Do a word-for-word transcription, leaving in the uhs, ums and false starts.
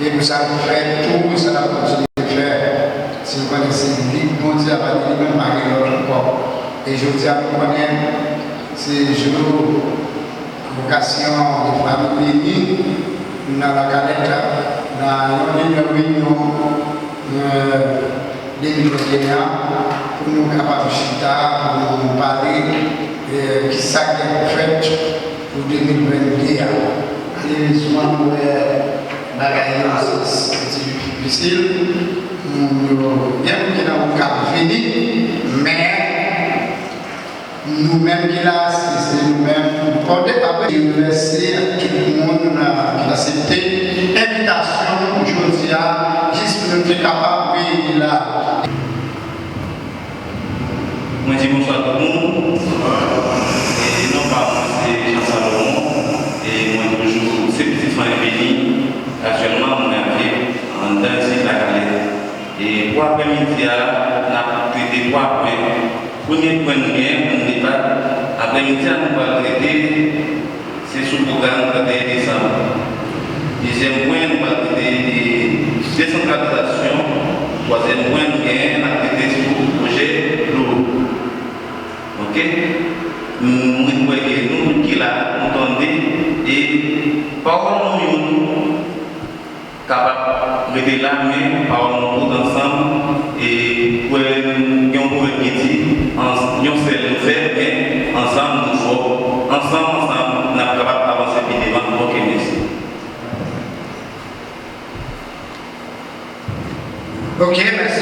E pou sa nou fè tou, pou sa n ap kontinye fè, si nou konnen se li k Bondye ap ale, li menm pa gen lòt ankò. E jodi a, nou konnen se jou vokasyon de fanmi beni nan Lakalèt, nan yon dènye reyinyon, euh, de mil venteyen an, pou nou kapab chita, pou nou pale, eh, ki sa k gen pou fèt pou de mil vennde a. Malerezman, nou wè bagay yo se, se difisil. Moun yo, gen moun ki nan wout k ap vini, men nou menm ki la, se, se nou menm pou pòte. Apre, m remèsye tout moun, euh, ki aksepte envitasyon nou jodi a, jis pou nou te kapab reyini la. Mwen di bonswa tout moun. E non pa mwen se Jean Salomon. E mwen toujou se pitit fanmi beni. Aktyèlman, mwen ap viv anndan isit Lakalèt. E pou aprèmidi a, n ap trete twa pwen. Premye pwen nou gen, pwen de depa. Aprèmidi a, nou pral trete, se sou pwogram trannteyen desanm. Dezyèm pwen, nou pral trete de desantralizasyon. Twazyèm pwen, nou gen, n ap trete sou pwojè dlo. Oke? M, mwen kwè ke nou tout ki la, nou tande, e pawòl nou youn, kapab rete la, men pawòl nou tout ansanm, e kwè gen yon pwovèb ki di, an-, yon sèl nou fèb, men ansanm nou fò. Ansanm, ansanm, n ap kapab avanse pi devan. Oke, mèsi. Oke, mèsi.